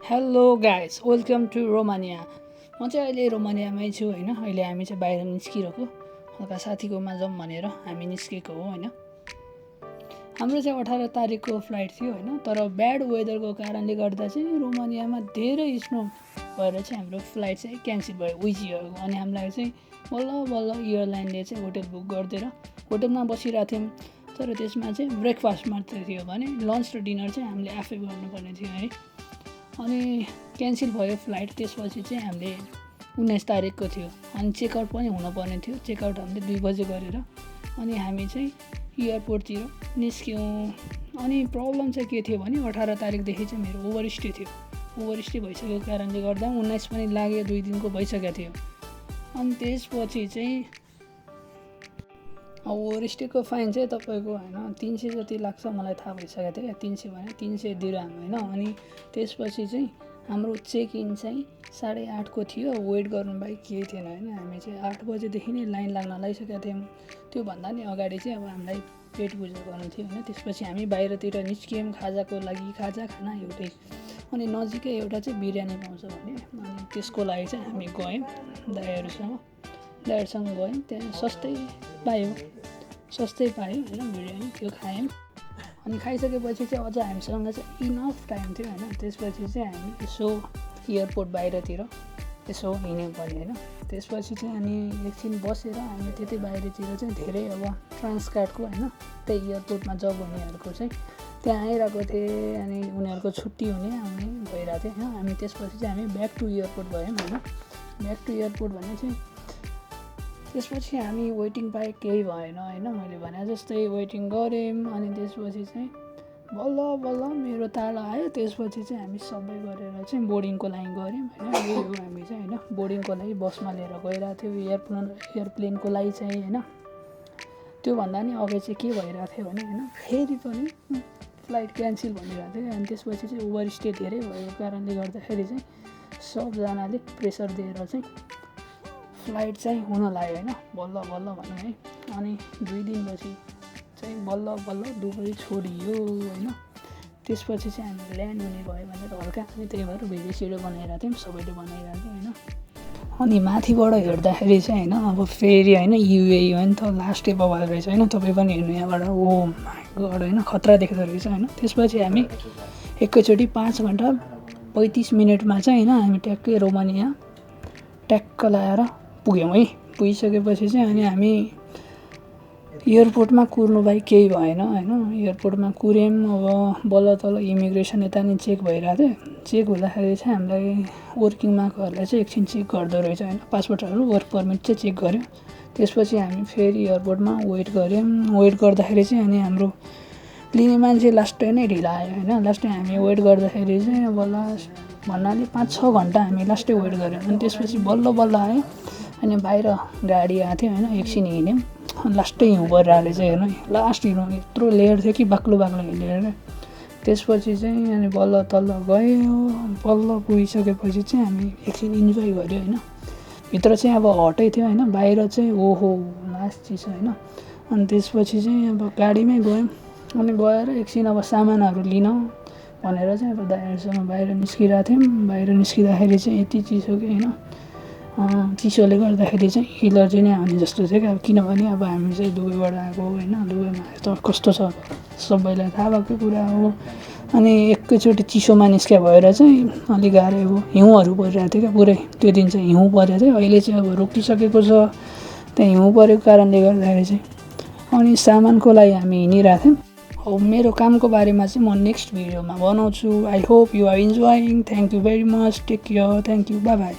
Hello guys, welcome to Romania. म चाहिँ अहिले रोमानियामै छु होइन। अहिले हामी चाहिँ बाहिर निस्किरहेको, हल्का साथीकोमा जाउँ भनेर हामी निस्केको हो होइन। हाम्रो चाहिँ 18 तारिकको फ्लाइट थियो होइन, तर ब्याड वेदरको कारणले गर्दा चाहिँ रोमानियामा धेरै स्नो भएर चाहिँ हाम्रो फ्लाइट चाहिँ क्यान्सल भयो उइजिएको। अनि हामीलाई चाहिँ बल्ल बल्ल एयरलाइनले चाहिँ होटल बुक गरिदिएर होटलमा बसिरहेको थियौँ। तर त्यसमा चाहिँ ब्रेकफास्ट मात्रै थियो भने लन्च र डिनर चाहिँ हामीले आफै गर्नुपर्ने थियो है। अनि क्यान्सल भयो फ्लाइट। त्यसपछि चाहिँ हामीले 19 तारिकको थियो अनि चेकआउट पनि हुनुपर्ने थियो। चेकआउट हामीले 2 बजे गरेर अनि हामी चाहिँ एयरपोर्टतिर निस्क्यौँ। अनि प्रब्लम चाहिँ के थियो भने 18 तारिकदेखि चाहिँ मेरो ओभरस्टे थियो। ओभरस्टे भइसकेको कारणले गर्दा 19 पनि लाग्यो, 2 दिनको भइसकेको थियो। अनि त्यसपछि चाहिँ ओभरस्टेको फाइन चाहिँ तपाईँको होइन 300 जति लाग्छ, मलाई थाहा भइसकेको थियो। 300 भने 300 दिराम होइन। अनि त्यसपछि चाहिँ हाम्रो चेक इन चाहिँ 8:30 को थियो। वेट गर्नु बाहेक केही थिएन होइन। हामी चाहिँ 8 बजेदेखि नै लाइन लाग्न लागिसकेका थियौँ। त्योभन्दा नि अगाडि चाहिँ अब हामीलाई पेट पूजा गर्नु थियो होइन। त्यसपछि हामी बाहिरतिर निस्क्यौँ खाजाको लागि। खाजा खाना एउटै अनि नजिकै एउटा चाहिँ बिरयानी पाउँछ भने अनि त्यसको लागि चाहिँ हामी गयौँ दाइहरूसँग गयौँ। त्यहाँ सस्तै पायो होइन बिरयानी, त्यो खायौँ। अनि खाइसकेपछि चाहिँ अझ हामीसँग चाहिँ इनफ टाइम थियो होइन। त्यसपछि चाहिँ हामी यसो एयरपोर्ट बाहिरतिर यसो हिँड्यौँ पनि होइन। त्यसपछि चाहिँ अनि एकछिन बसेर हामी त्यतै बाहिरतिर चाहिँ धेरै अब ट्रान्सकार्टको होइन त्यही एयरपोर्टमा जब हुनेहरूको चाहिँ त्यहाँ आइरहेको थिएँ। अनि उनीहरूको छुट्टी हुने आउने भइरहेको थियो होइन। हामी त्यसपछि चाहिँ हामी ब्याक टु एयरपोर्ट गयौँ होइन। ब्याक टु एयरपोर्ट भने चाहिँ त्यसपछि हामी वेटिङ बाहेक केही भएन होइन। मैले भने जस्तै वेटिङ गऱ्यौँ। अनि त्यसपछि चाहिँ बल्ल बल्ल मेरो ताला आयो। त्यसपछि चाहिँ हामी सबै गरेर चाहिँ बोर्डिङको लागि गऱ्यौँ होइन। यही हो हामी चाहिँ होइन बोर्डिङको लागि बसमा लिएर गइरहेको थियो एयरप्लेनको लागि चाहिँ होइन। त्योभन्दा नि अघि चाहिँ के भइरहेको थियो भने होइन फेरि पनि फ्लाइट क्यान्सल भनिरहेको थियो। अनि त्यसपछि चाहिँ ओभरस्टे धेरै भएको कारणले गर्दाखेरि चाहिँ सबजनाले प्रेसर दिएर चाहिँ फ्लाइट चाहिँ हुन लाग्यो होइन बल्ल बल्ल भनौँ है। अनि 2 दिनपछि चाहिँ बल्ल बल्ल दुबई छोडियो होइन। त्यसपछि चाहिँ हामी ल्यान्ड हुने भयो भनेर हल्का अनि त्यही भएर भिडियो सिडियो बनाइरहेको थियौँ, सबैले बनाइरहेको थियो होइन। अनि माथिबाट हेर्दाखेरि चाहिँ होइन अब फेरि होइन युएई हो नि त लास्ट डे बबाल रहेछ होइन। तपाईँ पनि हेर्नु यहाँबाट, ओ माई गड होइन खतरा देख्दो रहेछ होइन। त्यसपछि हामी एकैचोटि 5 घन्टा 35 मिनटमा चाहिँ होइन हामी ट्याक्कै रोमानिया ट्याक्क लगाएर पुग्यौँ है। पुगिसकेपछि चाहिँ अनि हामी एयरपोर्टमा कुर्नु बाहेक केही भएन होइन। एयरपोर्टमा कुर्यौँ। अब बल्ल तल्ल इमिग्रेसन यता नि चेक भइरहेको थियो। चेक हुँदाखेरि चाहिँ हामीलाई वर्किङमा आएकोहरूलाई चाहिँ एकछिन चेक गर्दो रहेछ होइन। पासपोर्टहरू वर्क पर्मिट चाहिँ चेक गऱ्यौँ। त्यसपछि हामी फेरि एयरपोर्टमा वेट गऱ्यौँ। वेट गर्दाखेरि चाहिँ अनि हाम्रो लिने मान्छे लास्टै नै ढिला आयो होइन। लास्टै हामी वेट गर्दाखेरि चाहिँ अब लास्ट भन्नाले 5-6 घन्टा हामी लास्टै वेट गऱ्यौँ। अनि त्यसपछि बल्ल बल्ल आयो। अनि बाहिर गाडी आएको थियो होइन। एकछिन हिँड्यौँ। लास्टै हिउँ परिरहेको चाहिँ हेर्नु लास्ट हिउँ यत्रो लेयर थियो कि बाक्लो बाक्लो हिँडेर। त्यसपछि चाहिँ अनि बल्ल तल्ल गयो। बल्ल पुगिसकेपछि चाहिँ हामी एकछिन इन्जोय गऱ्यो होइन। भित्र चाहिँ अब हटै थियो होइन। बाहिर चाहिँ ओहो लास्ट चिसो होइन। अनि त्यसपछि चाहिँ अब गाडीमै गयौँ। अनि गएर एकछिन अब सामानहरू लिन भनेर चाहिँ अब दाइहरूसँग बाहिर निस्किरहेको थियौँ। बाहिर निस्किँदाखेरि चाहिँ यति चिसो कि होइन चिसोले गर्दाखेरि चाहिँ एलर्जी नै आउने जस्तो थियो क्या। किनभने अब हामी चाहिँ दुबईबाट आएको होइन। दुबईमा त कस्तो छ सबैलाई थाहा भएको कुरा हो। अनि एकैचोटि चिसोमा निस्किया भएर चाहिँ अलिक गाह्रै हो। हिउँहरू परिरहेको थियो क्या पुरै। त्यो दिन चाहिँ हिउँ परेको थियो। अहिले चाहिँ अब रोकिसकेको छ त्यहाँ हिउँ परेको कारणले गर्दाखेरि चाहिँ। अनि सामानको लागि हामी हिँडिरहेको थियौँ। अब मेरो कामको बारेमा चाहिँ म नेक्स्ट भिडियोमा बनाउँछु। I hope you are enjoying. Thank you very much. Take care. Thank you. Bye by.